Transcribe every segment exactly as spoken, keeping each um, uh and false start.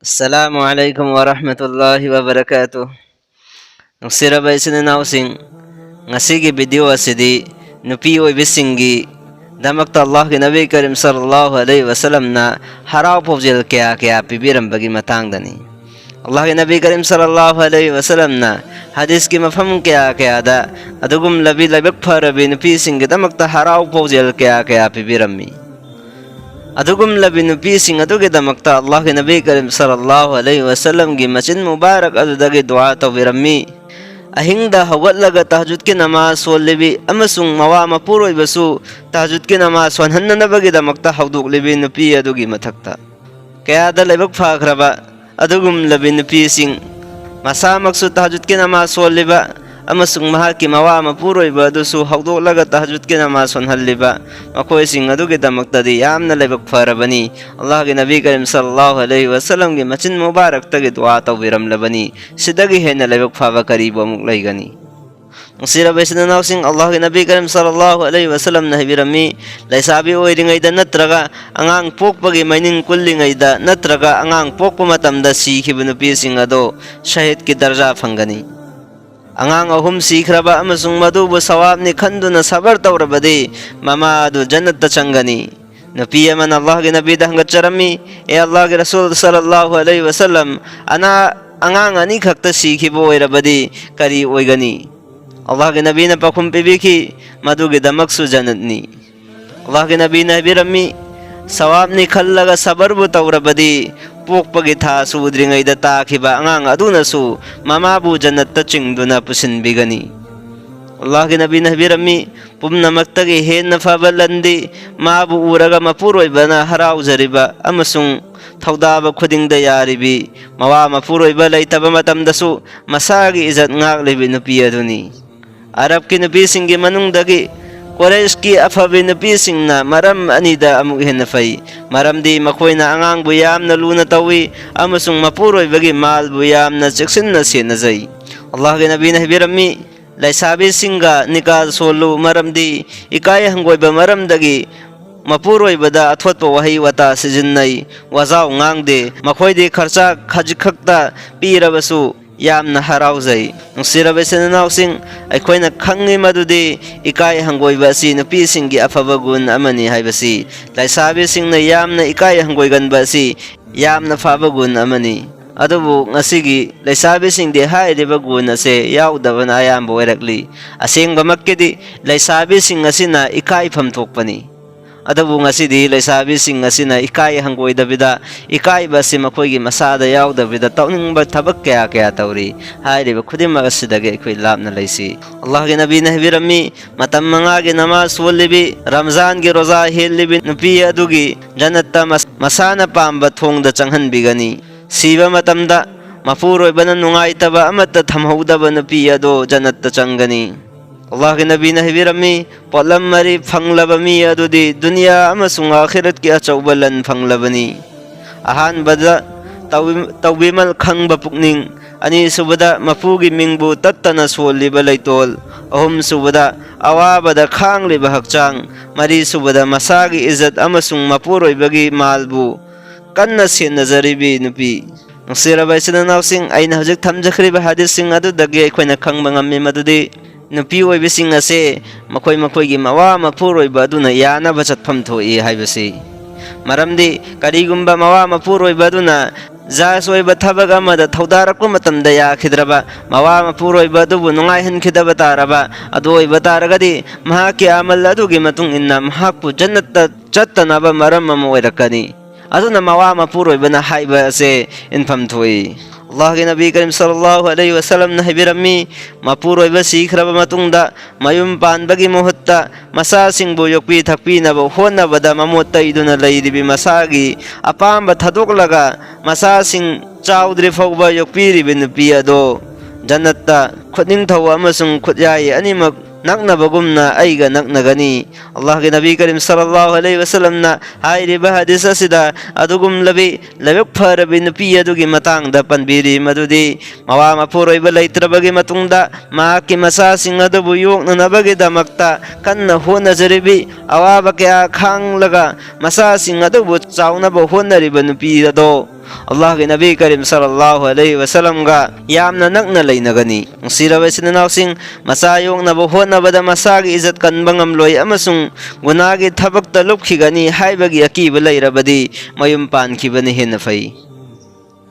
Assalamu alaikum wa rahmatullahi wa barakatuh. ꯅꯨꯡꯁꯤꯔꯕ ꯏꯆꯤꯟ ꯏꯅꯥꯎꯁꯤꯡ, ꯉꯁꯤꯒꯤ video ꯑꯁꯤꯗꯤ ꯅꯨꯄꯤ ꯑꯣꯏꯕꯤꯁꯤꯡꯒꯤ ꯗꯃꯛꯇ ꯑꯜꯂꯥꯍꯒꯤ ꯅꯕꯤ ꯀꯔꯤꯝ ꯁꯜꯂꯜꯂꯥꯍꯨ ꯑꯂꯩꯍꯤ ꯋꯁꯜꯂꯝꯅ ꯍꯔꯥꯎ ꯄꯥꯎꯖꯦꯜ ꯀꯌꯥ ꯀꯌꯥ ꯄꯤꯕꯤꯔꯝꯕꯒꯤ ꯃꯇꯥꯡꯗꯅꯤ꯫ ꯑꯜꯂꯥꯍꯒꯤ ꯅꯕꯤ ꯀꯔꯤꯝ ꯁꯜꯂꯜꯂꯥꯍꯨ ꯑꯂꯩꯍꯤ ꯋꯁꯜꯂꯝꯅ ꯍꯗꯤꯁꯀꯤ ꯃꯐꯝ ꯀꯌꯥ ꯀꯌꯥꯗ ꯑꯗꯨꯒꯨꯝꯂꯕꯤ ꯂꯥꯏꯕꯛ ꯐꯔꯕꯤ ꯅꯨꯄꯤꯁꯤꯡꯒꯤꯗꯃꯛꯇ ꯍꯔꯥꯎ ꯄꯥꯎꯖꯦꯜ ꯀꯌꯥ ꯀꯌꯥ ꯄꯤꯕꯤꯔꯝꯃꯤ꯫ ꯑꯗꯨꯒꯨꯝꯂꯕꯤ ꯅꯨꯄꯤꯁꯤꯡ ꯑꯗꯨꯒꯤꯗꯃꯛꯇ ꯑꯜꯂꯥꯍꯒꯤ ꯅꯕꯤ ꯀꯔꯤꯝ ꯁꯜꯂꯜꯂꯥꯍꯨ ꯑꯂꯩꯍꯤ ꯋꯁꯜꯂꯝꯒꯤ ꯃꯆꯤꯟ ꯃꯨꯕꯥꯔꯛ ꯑꯗꯨꯗꯒꯤ ꯗꯨꯋꯥ ꯇꯧꯕꯤꯔꯝꯃꯤ꯫ ꯑꯍꯤꯡꯗ ꯍꯧꯒꯠꯂꯒ ꯇꯍꯖꯨꯗꯀꯤ ꯅꯃꯥꯖ ꯁꯣꯜꯂꯤꯕꯤ ꯑꯃꯁꯨꯡ ꯃꯋꯥ ꯃꯄꯨꯔꯣꯏꯕꯁꯨ ꯇꯍꯖꯨꯗꯀꯤ ꯅꯃꯥꯖ ꯁꯣꯟꯍꯟꯅꯅꯕꯒꯤꯗꯃꯛꯇ ꯍꯧꯗꯣꯛꯂꯤꯕꯤ ꯅꯨꯄꯤ ꯑꯗꯨꯒꯤ ꯃꯊꯛꯇ꯫ ꯀꯌꯥꯗ ꯂꯥꯏꯕꯛ ꯐꯈ꯭ꯔꯕ ꯑꯗꯨꯒꯨꯝꯂꯕꯤ ꯅꯨꯄꯤꯁꯤꯡ, ꯃꯁꯥꯃꯛꯁꯨ ꯇꯍꯖꯨꯗꯀꯤ ꯅꯃꯥꯖ ꯁꯣꯜꯂꯤꯕ ꯑꯃꯁꯨꯡ ꯃꯍꯥꯛꯀꯤ ꯃꯋꯥ ꯃꯄꯨꯔꯣꯏꯕ ꯑꯗꯨꯁꯨ ꯍꯧꯗꯣꯛꯂꯒ ꯇꯍꯖꯨꯗꯀꯤ ꯅꯃꯥꯖ ꯁꯣꯟꯍꯜꯂꯤꯕ, ꯃꯈꯣꯏꯁꯤꯡ ꯑꯗꯨꯒꯤꯗꯃꯛꯇꯗꯤ ꯌꯥꯝꯅ ꯂꯥꯏꯕꯛ ꯐꯔꯕꯅꯤ꯫ ꯑꯜꯂꯥꯍꯒꯤ ꯅꯕꯤ ꯀꯔꯤꯝ ꯁꯜꯂꯜꯂꯥꯍꯨ ꯑꯂꯩꯍꯤ ꯋꯁꯜꯂꯝꯒꯤ ꯃꯆꯤꯟ ꯃꯨꯕꯥꯔꯛꯇꯒꯤ ꯗꯨꯋꯥ ꯇꯧꯕꯤꯔꯝꯂꯕꯅꯤ꯫ ꯁꯤꯗꯒꯤ ꯍꯦꯟꯅ ꯂꯥꯏꯕꯛ ꯐꯕ ꯀꯔꯤꯕꯨ ꯑꯃꯨꯛ ꯂꯩꯒꯅꯤ? ꯅꯨꯡꯁꯤꯔꯕ ꯏꯆꯤꯟ ꯏꯅꯥꯎꯁꯤꯡ, ꯑꯜꯂꯥꯍꯒꯤ ꯅꯕꯤ ꯀꯔꯤꯝ ꯁꯜꯂꯜꯂꯥꯍꯨ ꯑꯂꯩꯍꯤ ꯋꯁꯜꯂꯝꯅ ꯍꯥꯏꯕꯤꯔꯝꯃꯤ, ꯂꯩꯁꯥꯕꯤ ꯑꯣꯏꯔꯤꯉꯩꯗ ꯅꯠꯇ꯭ꯔꯒ ꯑꯉꯥꯡ ꯄꯣꯛꯄꯒꯤ ꯃꯩꯅꯤꯡ ꯀꯨꯜꯂꯤꯉꯩꯗ ꯅꯠꯇ꯭ꯔꯒ ꯑꯉꯥꯡ ꯄꯣꯛꯄ ꯃꯇꯝꯗ ꯁꯤꯈꯤꯕ ꯅꯨꯄꯤꯁꯤꯡ ꯑꯗꯣ ꯁꯍꯤꯗꯀꯤ ꯗꯔꯖꯥ ꯐꯪꯒꯅꯤ꯫ ꯑꯉꯥꯡ ꯑꯍꯨꯝ ꯁꯤꯈ꯭ꯔꯕ ꯑꯃꯁꯨꯡ ꯃꯗꯨꯕꯨ ꯁꯋꯥꯕꯅꯤ ꯈꯟꯗꯨꯅ ꯁꯕꯔ ꯇꯧꯔꯕꯗꯤ ꯃꯃꯥ ꯑꯗꯨ ꯖꯟꯅꯠꯇ ꯆꯪꯒꯅꯤ꯫ ꯅꯨꯄꯤ ꯑꯃꯅ ꯑꯜꯂꯥꯍꯒꯤ ꯅꯕꯤꯗ ꯍꯪꯒꯠꯆꯔꯝꯃꯤ, "ꯑꯦ ꯑꯜꯂꯥꯍꯒꯤ ꯔꯁꯨꯜ ꯁꯜꯂꯜꯂꯥꯍꯨ ꯑꯂꯩꯍꯤ ꯋꯁꯜꯂꯝ, ꯑꯅꯥ-, ꯑꯉꯥꯡ ꯑꯅꯤꯈꯛꯇ ꯁꯤꯈꯤꯕ ꯑꯣꯏꯔꯕꯗꯤ ꯀꯔꯤ ꯑꯣꯏꯒꯅꯤ?" ꯑꯜꯂꯥꯍꯒꯤ ꯅꯕꯤꯅ ꯄꯥꯎꯈꯨꯝ ꯄꯤꯕꯤꯈꯤ, "ꯃꯗꯨꯒꯤꯗꯃꯛꯁꯨ ꯖꯟꯅꯠꯅꯤ"꯫ ꯑꯜꯂꯥꯍꯒꯤ ꯅꯕꯤꯅ ꯍꯥꯏꯕꯤꯔꯝꯃꯤ, ꯁꯋꯥꯕꯅꯤ ꯈꯜꯂꯒ ꯁꯕꯔꯕꯨ ꯇꯧꯔꯕꯗꯤ ꯄꯣꯛꯄꯒꯤ ꯊꯥꯁꯨ ꯎꯗ꯭ꯔꯤꯉꯩꯗ ꯇꯥꯈꯤꯕ ꯑꯉꯥꯡ ꯑꯗꯨꯅꯁꯨ ꯃꯃꯥꯕꯨ ꯖꯟꯅꯠꯇ ꯆꯤꯡꯗꯨꯅ ꯄꯨꯁꯤꯟꯕꯤꯒꯅꯤ꯫ ꯑꯜꯂꯥꯍꯒꯤ ꯅꯕꯤꯅ ꯍꯥꯏꯕꯤꯔꯝꯃꯤ, ꯄꯨꯝꯅꯃꯛꯇꯒꯤ ꯍꯦꯟꯅ ꯐꯕ ꯂꯟꯗꯤ ꯃꯥꯕꯨ ꯎꯔꯒ ꯃꯄꯨꯔꯣꯏꯕꯅ ꯍꯔꯥꯎꯖꯔꯤꯕ ꯑꯃꯁꯨꯡ ꯊꯧꯗꯥꯕ ꯈꯨꯗꯤꯡꯗ ꯌꯥꯔꯤꯕꯤ, ꯃꯋꯥ ꯃꯄꯨꯔꯣꯏꯕ ꯂꯩꯇꯕ ꯃꯇꯝꯗꯁꯨ ꯃꯁꯥꯒꯤ ꯏꯖꯠ ꯉꯥꯛꯂꯤꯕꯤ ꯅꯨꯄꯤ ꯑꯗꯨꯅꯤ꯫ ꯑꯔꯕꯀꯤ ꯅꯨꯄꯤꯁꯤꯡꯒꯤ ꯃꯅꯨꯡꯗꯒꯤ ꯀꯨꯔꯩꯁꯀꯤ ꯑꯐꯕꯤ ꯅꯨꯄꯤꯁꯤꯡꯅ ꯃꯔꯝ ꯑꯅꯤꯗ ꯑꯃꯨꯛ ꯍꯦꯟꯅ ꯐꯩ, ꯃꯔꯝꯗꯤ ꯃꯈꯣꯏꯅ ꯑꯉꯥꯡꯕꯨ ꯌꯥꯝꯅ ꯂꯨꯅ ꯇꯧꯏ ꯑꯃꯁꯨꯡ ꯃꯄꯨꯔꯣꯏꯕꯒꯤ ꯃꯥꯜꯕꯨ ꯌꯥꯝꯅ ꯆꯦꯛꯁꯤꯟꯅ ꯁꯦꯟꯅꯖꯩ꯫ ꯑꯜꯂꯥꯍꯒꯤ ꯅꯕꯤꯅ ꯍꯥꯏꯕꯤꯔꯝꯃꯤ, ꯂꯩꯁꯥꯕꯤꯁꯤꯡꯒ ꯅꯤꯀꯥ ꯁꯣꯜꯂꯨ, ꯃꯔꯝꯗꯤ ꯏꯀꯥꯏ ꯍꯪꯒꯣꯏꯕ ꯃꯔꯝꯗꯒꯤ ꯃꯄꯨꯔꯣꯏꯕꯗ ꯑꯊꯣꯠꯄ ꯋꯥꯍꯩ ꯋꯥꯇꯥ ꯁꯤꯖꯤꯟꯅꯩ, ꯋꯥꯖꯥꯎ ꯉꯥꯡꯗꯦ꯫ ꯃꯈꯣꯏꯗꯤ ꯈꯔꯆꯥꯛ ꯈꯖꯤꯛ ꯈꯛꯇ ꯄꯤꯔꯕꯁꯨ ꯌꯥꯝꯅ ꯍꯔꯥꯎꯖꯩ꯫ ꯅꯨꯡꯁꯤꯔꯕ ꯏꯆꯤꯟ ꯏꯅꯥꯎꯁꯤꯡ, ꯑꯩꯈꯣꯏꯅ ꯈꯪꯉꯤ ꯃꯗꯨꯗꯤ ꯏꯀꯥꯏ ꯍꯪꯒꯣꯏꯕ ꯑꯁꯤ ꯅꯨꯄꯤꯁꯤꯡꯒꯤ ꯑꯐꯕ ꯒꯨꯟ ꯑꯃꯅꯤ ꯍꯥꯏꯕꯁꯤ꯫ ꯂꯩꯁꯥꯕꯤꯁꯤꯡꯅ ꯌꯥꯝꯅ ꯏꯀꯥꯏ ꯍꯪꯒꯣꯏꯒꯟꯕ ꯑꯁꯤ ꯌꯥꯝꯅ ꯐꯕ ꯒꯨꯟ ꯑꯃꯅꯤ꯫ ꯑꯗꯨꯕꯨ ꯉꯁꯤꯒꯤ ꯂꯩꯁꯥꯕꯤꯁꯤꯡꯗꯤ ꯍꯥꯏꯔꯤꯕ ꯒꯨꯟ ꯑꯁꯦ ꯌꯥꯎꯗꯕꯅ ꯑꯌꯥꯝꯕ ꯑꯣꯏꯔꯛꯂꯤ꯫ ꯑꯁꯦꯡꯕꯃꯛꯀꯤꯗꯤ ꯂꯩꯁꯥꯕꯤꯁꯤꯡ ꯑꯁꯤꯅ ꯏꯀꯥꯏꯐꯝ ꯊꯣꯛꯄꯅꯤ꯫ ꯑꯗꯨꯕꯨ ꯉꯁꯤꯗꯤ ꯂꯩꯁꯥꯕꯤꯁꯤꯡ ꯑꯁꯤꯅ ꯏꯀꯥꯏ ꯍꯪꯒꯣꯏꯗꯕꯤꯗ, ꯏꯀꯥꯏꯕ ꯑꯁꯤ ꯃꯈꯣꯏꯒꯤ ꯃꯁꯥꯗ ꯌꯥꯎꯗꯕꯤꯗ ꯇꯧꯅꯤꯡꯕ ꯊꯕꯛ ꯀꯌꯥ ꯀꯌꯥ ꯇꯧꯔꯤ꯫ ꯍꯥꯏꯔꯤꯕ ꯈꯨꯗꯤꯡꯃꯛ ꯑꯁꯤꯗꯒꯤ ꯑꯩꯈꯣꯏ ꯂꯥꯞꯅ ꯂꯩꯁꯤ꯫ ꯑꯜꯂꯥꯍꯒꯤ ꯅꯕꯤꯅ ꯍꯥꯏꯕꯤꯔꯝꯃꯤ, ꯃꯇꯝ ꯃꯉꯥꯒꯤ ꯅꯃꯥꯖ ꯁꯣꯜꯂꯤꯕꯤ, ꯔꯝꯖꯥꯟꯒꯤ ꯔꯣꯖꯥ ꯍꯦꯜꯂꯤꯕꯤ ꯅꯨꯄꯤ ꯑꯗꯨꯒꯤ ꯖꯟꯅꯠꯇ ꯃꯁ-, ꯃꯁꯥꯅ ꯄꯥꯝꯕ ꯊꯣꯡꯗ ꯆꯪꯍꯟꯕꯤꯒꯅꯤ꯫ ꯁꯤꯕ ꯃꯇꯝꯗ ꯃꯄꯨꯔꯣꯏꯕꯅ ꯅꯨꯡꯉꯥꯏꯇꯕ ꯑꯃꯠꯇ ꯊꯝꯍꯧꯗꯕ ꯅꯨꯄꯤ ꯑꯗꯣ ꯖꯟꯅꯠꯇ ꯆꯪꯒꯅꯤ꯫ ꯑꯜꯂꯥꯍꯒꯤ ꯅꯕꯤꯅ ꯍꯥꯏꯕꯤꯔꯝꯃꯤ, ꯄꯣꯠꯂꯝ ꯃꯔꯤ ꯐꯪꯂꯕ ꯃꯤ ꯑꯗꯨꯗꯤ ꯗꯨꯅꯤꯌꯥ ꯑꯃꯁꯨꯡ ꯑꯥꯈꯤꯔꯠꯀꯤ ꯑꯆꯧꯕ ꯂꯟ ꯐꯪꯂꯕꯅꯤ꯫ ꯑꯍꯥꯟꯕꯗ ꯇꯧꯕꯤ-, ꯇꯧꯕꯤꯃꯜ ꯈꯪꯕ ꯄꯨꯛꯅꯤꯡ, ꯑꯅꯤꯁꯨꯕꯗ ꯃꯄꯨꯒꯤ ꯃꯤꯡꯕꯨ ꯇꯠꯇꯅ ꯁꯣꯜꯂꯤꯕ ꯂꯩꯇꯣꯜ, ꯑꯍꯨꯝꯁꯨꯕꯗ ꯑꯋꯥꯕꯗ ꯈꯥꯡꯂꯤꯕ ꯍꯛꯆꯥꯡ, ꯃꯔꯤꯁꯨꯕꯗ ꯃꯁꯥꯒꯤ ꯏꯖꯠ ꯑꯃꯁꯨꯡ ꯃꯄꯨꯔꯣꯏꯕꯒꯤ ꯃꯥꯜꯕꯨ ꯀꯟꯅ ꯁꯦꯟꯅꯖꯔꯤꯕꯤ ꯅꯨꯄꯤ꯫ ꯅꯨꯡꯁꯤꯔꯕ ꯏꯆꯤꯟ ꯏꯅꯥꯎꯁꯤꯡ, ꯑꯩꯅ ꯍꯧꯖꯤꯛ ꯊꯝꯖꯈ꯭ꯔꯤꯕ ꯍꯥꯗꯤꯁꯁꯤꯡ ꯑꯗꯨꯗꯒꯤ ꯑꯩꯈꯣꯏꯅ ꯈꯪꯕ ꯉꯝꯃꯤ ꯃꯗꯨꯗꯤ ꯅꯨꯄꯤ ꯑꯣꯏꯕꯤꯁꯤꯡ ꯑꯁꯦ ꯃꯈꯣꯏ ꯃꯈꯣꯏꯒꯤ ꯃꯋꯥ ꯃꯄꯨꯔꯣꯏꯕ ꯑꯗꯨꯅ ꯌꯥꯅꯕ ꯆꯠꯐꯝ ꯊꯣꯛꯏ ꯍꯥꯏꯕꯁꯤ꯫ ꯃꯔꯝꯗꯤ ꯀꯔꯤꯒꯨꯝꯕ ꯃꯋꯥ ꯃꯄꯨꯔꯣꯏꯕ ꯑꯗꯨꯅ ꯖꯥꯏꯖ ꯑꯣꯏꯕ ꯊꯕꯛ ꯑꯃꯗ ꯊꯧꯗꯥꯔꯛꯄ ꯃꯇꯝꯗ ꯌꯥꯈꯤꯗ꯭ꯔꯕ, ꯃꯋꯥ ꯃꯄꯨꯔꯣꯏꯕ ꯑꯗꯨꯕꯨ ꯅꯨꯡꯉꯥꯏꯍꯟꯈꯤꯗꯕ ꯇꯥꯔꯕ, ꯑꯗꯨ ꯑꯣꯏꯕ ꯇꯥꯔꯒꯗꯤ ꯃꯍꯥꯛꯀꯤ ꯑꯃꯜ ꯑꯗꯨꯒꯤ ꯃꯇꯨꯡ ꯏꯟꯅ ꯃꯍꯥꯛꯄꯨ ꯖꯟꯅꯠꯇ ꯆꯠꯇꯅꯕ ꯃꯔꯝ ꯑꯃ ꯑꯣꯏꯔꯛꯀꯅꯤ꯫ ꯑꯗꯨꯅ ꯃꯋꯥ ꯃꯄꯨꯔꯣꯏꯕꯅ ꯍꯥꯏꯕ ꯑꯁꯦ ꯏꯟꯐꯝ ꯊꯣꯛꯏ꯫ ꯑꯜꯂꯥꯍꯒꯤ ꯅꯕꯤ ꯀꯔꯤꯝ ꯁꯜꯂꯜꯂꯥꯍꯨ ꯑꯂꯩꯍꯤ ꯋꯁꯜꯂꯝꯅ ꯍꯥꯏꯕꯤꯔꯝꯃꯤ, ꯃꯄꯨꯔꯣꯏꯕ ꯁꯤꯈ꯭ꯔꯕ ꯃꯇꯨꯡꯗ ꯃꯌꯨꯝ ꯄꯥꯟꯕꯒꯤ ꯃꯍꯨꯠꯇ ꯃꯆꯥꯁꯤꯡꯕꯨ ꯌꯣꯛꯄꯤ ꯊꯛꯄꯤꯅꯕ ꯍꯣꯠꯅꯕꯗ ꯃꯃꯣꯠ ꯇꯩꯗꯨꯅ ꯂꯩꯔꯤꯕꯤ ꯃꯁꯥꯒꯤ ꯑꯄꯥꯝꯕ ꯊꯥꯗꯣꯛꯂꯒ ꯃꯆꯥꯁꯤꯡ ꯆꯥꯎꯗ꯭ꯔꯤ ꯐꯥꯎꯕ ꯌꯣꯛꯄꯤꯔꯤꯕ ꯅꯨꯄꯤ ꯑꯗꯣ ꯖꯟꯅꯠꯇ ꯈꯨꯠꯅꯤꯡꯊꯧ ꯑꯃꯁꯨꯡ ꯈꯨꯠꯌꯥꯏ ꯑꯅꯤꯃꯛ ꯅꯛꯅꯕꯒꯨꯝꯅ ꯑꯩꯒ ꯅꯛꯅꯒꯅꯤ꯫ ꯑꯜꯂꯥꯍꯒꯤ ꯅꯕꯤ ꯀꯔꯤꯝ ꯁꯜꯂꯜꯂꯥꯍꯨ ꯑꯂꯩꯍꯤ ꯋꯁꯜꯂꯝꯅ ꯍꯥꯏꯔꯤꯕ ꯍꯗꯤꯁ ꯑꯁꯤꯗ ꯑꯗꯨꯒꯨꯝꯂꯕꯤ ꯂꯥꯏꯕꯛ ꯐꯔꯕꯤ ꯅꯨꯄꯤ ꯑꯗꯨꯒꯤ ꯃꯇꯥꯡꯗ ꯄꯟꯕꯤꯔꯤ, ꯃꯗꯨꯗꯤ ꯃꯋꯥ ꯃꯄꯨꯔꯣꯏꯕ ꯂꯩꯇ꯭ꯔꯕꯒꯤ ꯃꯇꯨꯡꯗ ꯃꯍꯥꯛꯀꯤ ꯃꯆꯥꯁꯤꯡ ꯑꯗꯨꯕꯨ ꯌꯣꯛꯅꯅꯕꯒꯤꯗꯃꯛꯇ ꯀꯟꯅ ꯍꯣꯠꯅꯖꯔꯤꯕꯤ, ꯑꯋꯥꯕ ꯀꯌꯥ ꯈꯥꯡꯂꯒ ꯃꯆꯥꯁꯤꯡ ꯑꯗꯨꯕꯨ ꯆꯥꯎꯅꯕ ꯍꯣꯠꯅꯔꯤꯕ ꯅꯨꯄꯤ ꯑꯗꯣ ꯑꯜꯂꯥꯍꯒꯤ ꯅꯕꯤ ꯀꯔꯤꯝ ꯁꯜꯂꯜꯂꯥꯍꯨ ꯑꯂꯩꯍꯤ ꯋꯁꯜꯂꯝꯒ ꯌꯥꯝꯅ ꯅꯛꯅ ꯂꯩꯅꯒꯅꯤ꯫ ꯅꯨꯡꯁꯤꯔꯕ ꯏꯆꯤꯟ ꯏꯅꯥꯎꯁꯤꯡ, ꯃꯆꯥ ꯌꯣꯛꯅꯕ ꯍꯣꯠꯅꯕꯗ ꯃꯁꯥꯒꯤ ꯏꯖꯠ ꯀꯟꯕ ꯉꯝꯂꯣꯏ ꯑꯃꯁꯨꯡ ꯒꯨꯅꯥꯒꯤ ꯊꯕꯛꯇ ꯂꯨꯞꯈꯤꯒꯅꯤ ꯍꯥꯏꯕꯒꯤ ꯑꯀꯤꯕ ꯂꯩꯔꯕꯗꯤ ꯃꯌꯨꯝ ꯄꯥꯟꯈꯤꯕꯅ ꯍꯦꯟꯅ ꯐꯩ꯫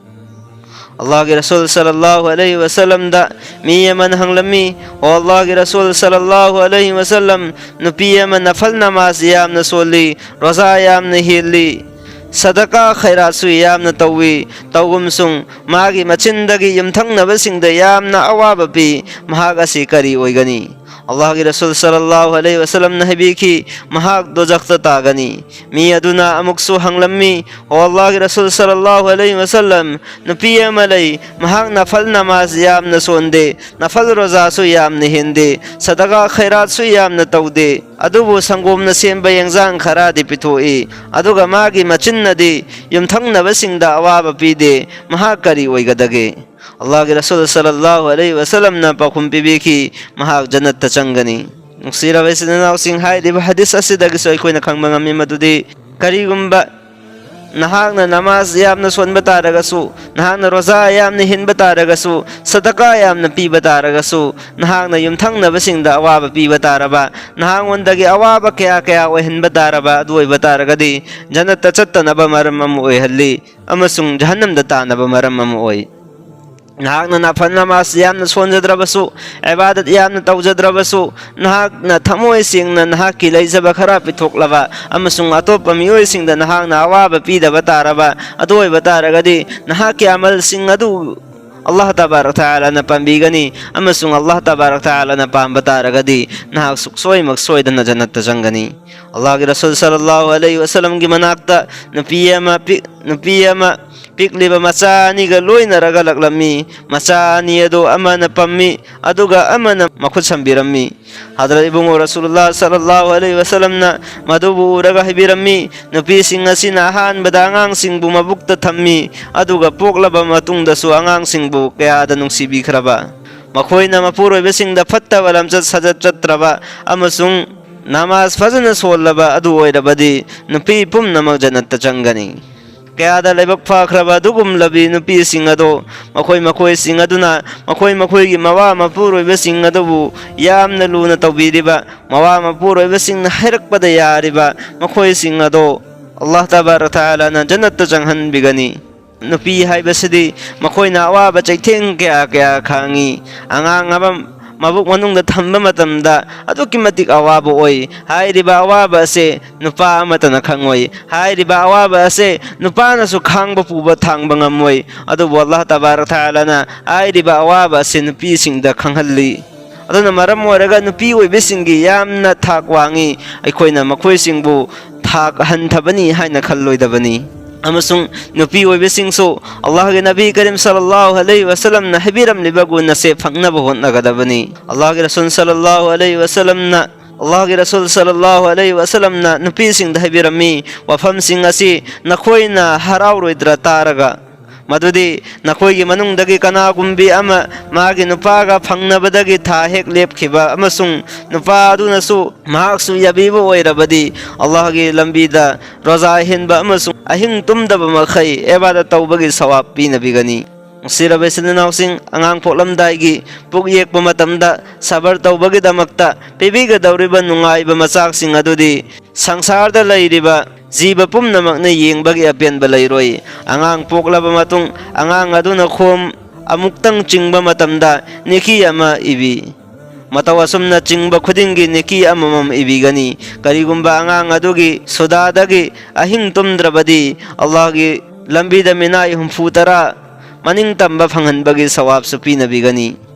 ꯑꯜꯂꯥꯍꯒꯤ ꯔꯁꯨꯜ ꯁꯜꯂꯜꯂꯥꯍꯨ ꯑꯂꯩꯍꯤ ꯋꯁꯜꯂꯝꯗ ꯃꯤ ꯑꯃꯅ ꯍꯪꯂꯝꯃꯤ, "ꯑꯣ ꯑꯜꯂꯥꯍꯒꯤ ꯔꯁꯨꯜ ꯁꯜꯂꯜꯂꯥꯍꯨ ꯑꯂꯩꯍꯤ ꯋꯁꯜꯂꯝ, ꯅꯨꯄꯤ ꯑꯃ ꯅꯐꯜ ꯅꯃꯥꯖ ꯌꯥꯝꯅ ꯁꯣꯜꯂꯤ, ꯔꯣꯖꯥ ꯌꯥꯝꯅ ꯍꯦꯜꯂꯤ, ꯁꯗꯀꯥ ꯈꯩꯔꯥꯠꯁꯨ ꯌꯥꯝꯅ ꯇꯧꯏ, ꯇꯧꯒꯨꯝꯁꯨꯡ ꯃꯥꯒꯤ ꯃꯆꯤꯟꯗꯒꯤ ꯌꯨꯝꯊꯪꯅꯕꯁꯤꯡꯗ ꯌꯥꯝꯅ ꯑꯋꯥꯕ ꯄꯤ, ꯃꯍꯥꯛ ꯑꯁꯤ ꯀꯔꯤ ꯑꯣꯏꯒꯅꯤ?" ꯑꯜꯂꯥꯍꯒꯤ ꯔꯁꯨꯜ ꯁꯜꯂꯜꯂꯥꯍꯨ ꯑꯂꯩꯍꯤ ꯋꯁꯜꯂꯝꯅ ꯍꯥꯏꯕꯤꯈꯤ, "ꯃꯍꯥꯛ ꯗꯣꯖꯈꯇ ꯇꯥꯒꯅꯤ꯫" ꯃꯤ ꯑꯗꯨꯅ ꯑꯃꯨꯛꯁꯨ ꯍꯪꯂꯝꯃꯤ, "ꯑꯣ ꯑꯜꯂꯥꯍꯒꯤ ꯔꯁꯨꯜ ꯁꯜꯂꯜꯂꯥꯍꯨ ꯑꯂꯩꯍꯤ ꯋꯁꯜꯂꯝ, ꯅꯨꯄꯤ ꯑꯃ ꯂꯩ, ꯃꯍꯥꯛ ꯅꯐꯜ ꯅꯃꯥꯖ ꯌꯥꯝꯅ ꯁꯣꯟꯗꯦ, ꯅꯐꯜ ꯔꯣꯖꯥꯁꯨ ꯌꯥꯝꯅ ꯍꯦꯟꯗꯦ, ꯁꯗꯀꯥ ꯈꯩꯔꯥꯠꯁꯨ ꯌꯥꯝꯅ ꯇꯧꯗꯦ, ꯑꯗꯨꯕꯨ ꯁꯪꯒꯣꯝꯅ ꯁꯦꯝꯕ ꯌꯦꯟꯖꯥꯡ ꯈꯔꯗꯤ ꯄꯤꯊꯣꯛꯏ, ꯑꯗꯨꯒ ꯃꯥꯒꯤ ꯃꯆꯤꯟꯅꯗꯤ ꯌꯨꯝꯊꯪꯅꯕꯁꯤꯡꯗ ꯑꯋꯥꯕ ꯄꯤꯗꯦ, ꯃꯍꯥꯛ ꯀꯔꯤ ꯑꯣꯏꯒꯗꯒꯦ?" ꯑꯜꯂꯥꯍꯒꯤ ꯔꯁꯨꯜ ꯁꯜꯂꯜꯂꯥꯍꯨ ꯑꯂꯩꯍꯤ ꯋꯁꯜꯂꯝꯅ ꯄꯥꯎꯈꯨꯝ ꯄꯤꯕꯤꯈꯤ, "ꯃꯍꯥꯛ ꯖꯟꯅꯠꯇ ꯆꯪꯒꯅꯤ꯫" ꯅꯨꯡꯁꯤꯔꯕ ꯏꯆꯤꯟ ꯏꯅꯥꯎꯁꯤꯡ, ꯍꯥꯏꯔꯤꯕ ꯍꯗꯤꯁ ꯑꯁꯤꯗꯒꯤꯁꯨ ꯑꯩꯈꯣꯏꯅ ꯈꯪꯕ ꯉꯝꯃꯤ ꯃꯗꯨꯗꯤ ꯀꯔꯤꯒꯨꯝꯕ ꯅꯍꯥꯛꯅ ꯅꯃꯥꯖ ꯌꯥꯝꯅ ꯁꯣꯟꯕ ꯇꯥꯔꯒꯁꯨ, ꯅꯍꯥꯛꯅ ꯔꯣꯖꯥ ꯌꯥꯝꯅ ꯍꯦꯟꯕ ꯇꯥꯔꯒꯁꯨ, ꯁꯗꯀꯥ ꯌꯥꯝꯅ ꯄꯤꯕ ꯇꯥꯔꯒꯁꯨ, ꯅꯍꯥꯛꯅ ꯌꯨꯝꯊꯪꯅꯕꯁꯤꯡꯗ ꯑꯋꯥꯕ ꯄꯤꯕ ꯇꯥꯔꯕ, ꯅꯍꯥꯛꯉꯣꯟꯗꯒꯤ ꯑꯋꯥꯕ ꯀꯌꯥ ꯀꯌꯥ ꯑꯣꯏꯍꯟꯕ ꯇꯥꯔꯕ, ꯑꯗꯨ ꯑꯣꯏꯕ ꯇꯥꯔꯒꯗꯤ ꯖꯟꯅꯠꯇ ꯆꯠꯇꯅꯕ ꯃꯔꯝ ꯑꯃ ꯑꯣꯏꯍꯜꯂꯤ ꯑꯃꯁꯨꯡ ꯖꯍꯟꯅꯝꯗ ꯇꯥꯅꯕ ꯃꯔꯝ ꯑꯃ ꯑꯣꯏ꯫ ꯅꯍꯥꯛꯅ ꯅꯐꯜ ꯅꯃꯥꯖ ꯌꯥꯝꯅ ꯁꯣꯟꯖꯗ꯭ꯔꯕꯁꯨ, ꯏꯕꯥꯗꯠ ꯌꯥꯝꯅ ꯇꯧꯖꯗ꯭ꯔꯕꯁꯨ, ꯅꯍꯥꯛꯅ ꯊꯃꯣꯏ ꯁꯦꯡꯅ ꯅꯍꯥꯛꯀꯤ ꯂꯩꯖꯕ ꯈꯔ ꯄꯤꯊꯣꯛꯂꯕ ꯑꯃꯁꯨꯡ ꯑꯇꯣꯞꯄ ꯃꯤꯑꯣꯏꯁꯤꯡꯗ ꯅꯍꯥꯛꯅ ꯑꯋꯥꯕ ꯄꯤꯗꯕ ꯇꯥꯔꯕ, ꯑꯗꯨ ꯑꯣꯏꯕ ꯇꯥꯔꯒꯗꯤ ꯅꯍꯥꯛꯀꯤ ꯑꯃꯜꯁꯤꯡ ꯑꯗꯨ ꯑꯜꯂꯥꯍ ꯇꯕꯥꯔꯛ ꯇꯥꯂꯥꯅ ꯄꯥꯝꯕꯤꯒꯅꯤ, ꯑꯃꯁꯨꯡ ꯑꯜꯂꯥꯍ ꯇꯕꯥꯔꯛ ꯇꯥꯂꯥꯅ ꯄꯥꯝꯕ ꯇꯥꯔꯒꯗꯤ ꯅꯍꯥꯛ ꯁꯨꯛꯁꯣꯏꯃꯛ ꯁꯣꯏꯗꯅ ꯖꯟꯅꯠꯇ ꯆꯪꯒꯅꯤ꯫ ꯑꯜꯂꯥꯍꯒꯤ ꯔꯁꯨꯜ ꯁꯜꯂꯜꯂꯥꯍꯨ ꯑꯂꯩꯍꯤ ꯋꯁꯜꯂꯝꯒꯤ ꯃꯅꯥꯛꯇ ꯅꯨꯄꯤ ꯑꯃ ꯄꯤ-, ꯅꯨꯄꯤ ꯑꯃ ꯄꯤꯛꯂꯤꯕ ꯃꯆꯥ ꯑꯅꯤꯒ ꯂꯣꯏꯅꯔꯒ ꯂꯥꯛꯂꯝꯃꯤ꯫ ꯃꯆꯥ ꯑꯅꯤ ꯑꯗꯨ ꯑꯃꯅ ꯄꯝꯃꯤ, ꯑꯗꯨꯒ ꯑꯃꯅ ꯃꯈꯨꯠ ꯁꯝꯕꯤꯔꯝꯃꯤ꯫ ꯍꯗꯔꯠ ꯏꯕꯨꯡꯉꯣ ꯔꯁꯨꯂꯨꯜꯂꯥꯍ ꯁꯜꯂꯜꯂꯥꯍꯨ ꯑꯂꯩꯍꯤ ꯋꯁꯜꯂꯝꯅ ꯃꯗꯨꯕꯨ ꯎꯔꯒ ꯍꯥꯏꯕꯤꯔꯝꯃꯤ, ꯅꯨꯄꯤꯁꯤꯡ ꯑꯁꯤꯅ ꯑꯍꯥꯟꯕꯗ ꯑꯉꯥꯡꯁꯤꯡꯕꯨ ꯃꯕꯨꯛꯇ ꯊꯝꯃꯤ, ꯑꯗꯨꯒ ꯄꯣꯛꯂꯕ ꯃꯇꯨꯡꯗꯁꯨ ꯑꯉꯥꯡꯁꯤꯡꯕꯨ ꯀꯌꯥꯗ ꯅꯨꯡꯁꯤꯕꯤꯈ꯭ꯔꯕ꯫ ꯃꯈꯣꯏꯅ ꯃꯄꯨꯔꯣꯏꯕꯁꯤꯡꯗ ꯐꯠꯇꯕ ꯂꯝꯆꯠ ꯁꯥꯖꯠ ꯆꯠꯇ꯭ꯔꯕ ꯑꯃꯁꯨꯡ ꯅꯃꯥꯖ ꯐꯖꯅ ꯁꯣꯜꯂꯕ ꯑꯗꯨ ꯑꯣꯏꯔꯕꯗꯤ ꯅꯨꯄꯤ ꯄꯨꯝꯅꯃꯛ ꯖꯟꯅꯠꯇ ꯆꯪꯒꯅꯤ꯫ ꯀꯌꯥꯗ ꯂꯥꯏꯕꯛ ꯐꯈ꯭ꯔꯕ ꯑꯗꯨꯒꯨꯝꯂꯕꯤ ꯅꯨꯄꯤꯁꯤꯡ ꯑꯗꯣ, ꯃꯈꯣꯏ ꯃꯈꯣꯏꯁꯤꯡ ꯑꯗꯨꯅ ꯃꯈꯣꯏ ꯃꯈꯣꯏꯒꯤ ꯃꯋꯥ ꯃꯄꯨꯔꯣꯏꯕꯁꯤꯡ ꯑꯗꯨꯕꯨ ꯌꯥꯝꯅ ꯂꯨꯅ ꯇꯧꯕꯤꯔꯤꯕ, ꯃꯋꯥ ꯃꯄꯨꯔꯣꯏꯕꯁꯤꯡꯅ ꯍꯥꯏꯔꯛꯄꯗ ꯌꯥꯔꯤꯕ ꯃꯈꯣꯏꯁꯤꯡ ꯑꯗꯣ ꯑꯜꯂꯥꯍ ꯇꯕꯥꯔꯛ ꯇꯥꯂꯥꯅ ꯖꯟꯅꯠꯇ ꯆꯪꯍꯟꯕꯤꯒꯅꯤ꯫ ꯅꯨꯄꯤ ꯍꯥꯏꯕꯁꯤꯗꯤ ꯃꯈꯣꯏꯅ ꯑꯋꯥꯕ ꯆꯩꯊꯦꯡ ꯀꯌꯥ ꯀꯌꯥ ꯈꯥꯡꯉꯤ꯫ ꯑꯉꯥꯡ ꯑꯃ ꯃꯕꯨꯛ ꯃꯅꯨꯡꯗ ꯊꯝꯕ ꯃꯇꯝꯗ ꯑꯗꯨꯛꯀꯤ ꯃꯇꯤꯛ ꯑꯋꯥꯕ ꯑꯣꯏ꯫ ꯍꯥꯏꯔꯤꯕ ꯑꯋꯥꯕ ꯑꯁꯦ ꯅꯨꯄꯥ ꯑꯃꯠꯇꯅ ꯈꯪꯉꯣꯏ꯫ ꯍꯥꯏꯔꯤꯕ ꯑꯋꯥꯕ ꯑꯁꯦ ꯅꯨꯄꯥꯅꯁꯨ ꯈꯥꯡꯕ ꯄꯨꯕ ꯊꯥꯡꯕ ꯉꯝꯃꯣꯏ꯫ ꯑꯗꯨꯕꯨ ꯑꯜꯂꯥꯍ ꯇꯕꯥꯔꯛ ꯇꯥꯂꯥꯅ ꯍꯥꯏꯔꯤꯕ ꯑꯋꯥꯕ ꯑꯁꯤ ꯅꯨꯄꯤꯁꯤꯡꯗ ꯈꯪꯍꯜꯂꯤ꯫ ꯑꯗꯨꯅ ꯃꯔꯝ ꯑꯣꯏꯔꯒ ꯅꯨꯄꯤ ꯑꯣꯏꯕꯁꯤꯡꯒꯤ ꯌꯥꯝꯅ ꯊꯥꯛ ꯋꯥꯡꯉꯤ꯫ ꯑꯩꯈꯣꯏꯅ ꯃꯈꯣꯏꯁꯤꯡꯕꯨ ꯊꯥꯛ ꯍꯟꯊꯕꯅꯤ ꯍꯥꯏꯅ ꯈꯜꯂꯣꯏꯗꯕꯅꯤ꯫ ꯑꯃꯁꯨꯡ ꯅꯨꯄꯤ ꯑꯣꯏꯕꯁꯤꯡꯁꯨ ꯑꯜꯂꯥꯍꯒꯤ ꯅꯕꯤ ꯀꯔꯤꯝ ꯁꯜꯂꯜꯂꯥꯍꯨ ꯑꯂꯩꯍꯤ ꯋꯁꯜꯂꯝꯅ ꯍꯥꯏꯕꯤꯔꯝꯂꯤꯕ ꯒꯨꯟ ꯑꯁꯦ ꯐꯪꯅꯕ ꯍꯣꯠꯅꯒꯗꯕꯅꯤ꯫ ꯑꯜꯂꯥꯍꯒꯤ ꯔꯁꯨꯜ ꯁꯜꯂꯜꯂꯥꯍꯨ ꯑꯂꯩꯍꯤ ꯋꯁꯜꯂꯝꯅ ꯑꯜꯂꯥꯍꯒꯤ ꯔꯁꯨꯜ ꯁꯜꯂꯜꯂꯥꯍꯨ ꯑꯂꯩꯍꯤ ꯋꯁꯜꯂꯝꯅ ꯅꯨꯄꯤꯁꯤꯡꯗ ꯍꯥꯏꯕꯤꯔꯝꯃꯤ, ꯋꯥꯐꯝꯁꯤꯡ ꯑꯁꯤ ꯅꯈꯣꯏꯅ ꯍꯔꯥꯎꯔꯣꯏꯗ꯭ꯔꯥ ꯇꯥꯔꯒ? ꯃꯗꯨꯗꯤ ꯅꯈꯣꯏꯒꯤ ꯃꯅꯨꯡꯗꯒꯤ ꯀꯅꯥꯒꯨꯝꯕꯤ ꯑꯃ ꯃꯥꯒꯤ ꯅꯨꯄꯥꯒ ꯐꯪꯅꯕꯗꯒꯤ ꯊꯥ ꯍꯦꯛ ꯂꯦꯞꯈꯤꯕ ꯑꯃꯁꯨꯡ ꯅꯨꯄꯥ ꯑꯗꯨꯅꯁꯨ ꯃꯍꯥꯛꯁꯨ ꯌꯥꯕꯤꯕ ꯑꯣꯏꯔꯕꯗꯤ, ꯑꯜꯂꯥꯍꯒꯤ ꯂꯝꯕꯤꯗ ꯔꯣꯖꯥ ꯍꯦꯟꯕ ꯑꯃꯁꯨꯡ ꯑꯍꯤꯡ ꯇꯨꯝꯗꯕ ꯃꯈꯩ ꯏꯕꯥꯗꯠ ꯇꯧꯕꯒꯤ ꯁꯋꯥꯕ ꯄꯤꯅꯕꯤꯒꯅꯤ꯫ ꯅꯨꯡꯁꯤꯔꯕ ꯏꯆꯤꯟ ꯏꯅꯥꯎꯁꯤꯡ, ꯑꯉꯥꯡ ꯄꯣꯛꯂꯝꯗꯥꯏꯒꯤ ꯄꯨꯛ ꯌꯦꯛꯄ ꯃꯇꯝꯗ ꯁꯕꯔ ꯇꯧꯕꯒꯤꯗꯃꯛꯇ ꯄꯤꯕꯤꯒꯗꯧꯔꯤꯕ ꯅꯨꯡꯉꯥꯏꯕ ꯃꯆꯥꯛꯁꯤꯡ ꯑꯗꯨꯗꯤ ꯁꯪꯁꯥꯔꯗ ꯂꯩꯔꯤꯕ ꯖꯤꯕ ꯄꯨꯝꯅꯃꯛꯅ ꯌꯦꯡꯕꯒꯤ ꯑꯄꯦꯟꯕ ꯂꯩꯔꯣꯏ꯫ ꯑꯉꯥꯡ ꯄꯣꯛꯂꯕ ꯃꯇꯨꯡ ꯑꯉꯥꯡ ꯑꯗꯨꯅ ꯈꯣꯝ ꯑꯃꯨꯛꯇꯪ ꯆꯤꯡꯕ ꯃꯇꯝꯗ ꯅꯦꯀꯤ ꯑꯃ ꯏꯕꯤ꯫ ꯃꯇꯧ ꯑꯁꯨꯝꯅ ꯆꯤꯡꯕ ꯈꯨꯗꯤꯡꯒꯤ ꯅꯦꯀꯤ ꯑꯃꯃꯝ ꯏꯕꯤꯒꯅꯤ꯫ ꯀꯔꯤꯒꯨꯝꯕ ꯑꯉꯥꯡ ꯑꯗꯨꯒꯤ ꯁꯨꯗꯥꯗꯒꯤ ꯑꯍꯤꯡ ꯇꯨꯝꯗ꯭ꯔꯕꯗꯤ, ꯑꯜꯂꯥꯍꯒꯤ ꯂꯝꯕꯤꯗ ꯃꯤꯅꯥꯏ ꯍꯨꯝꯐꯨ ꯇꯔꯥ ꯃꯅꯤꯡ ꯇꯝꯕ ꯐꯪꯍꯟꯕꯒꯤ ꯁꯋꯥꯕꯁꯨ ꯄꯤꯅꯕꯤꯒꯅꯤ꯫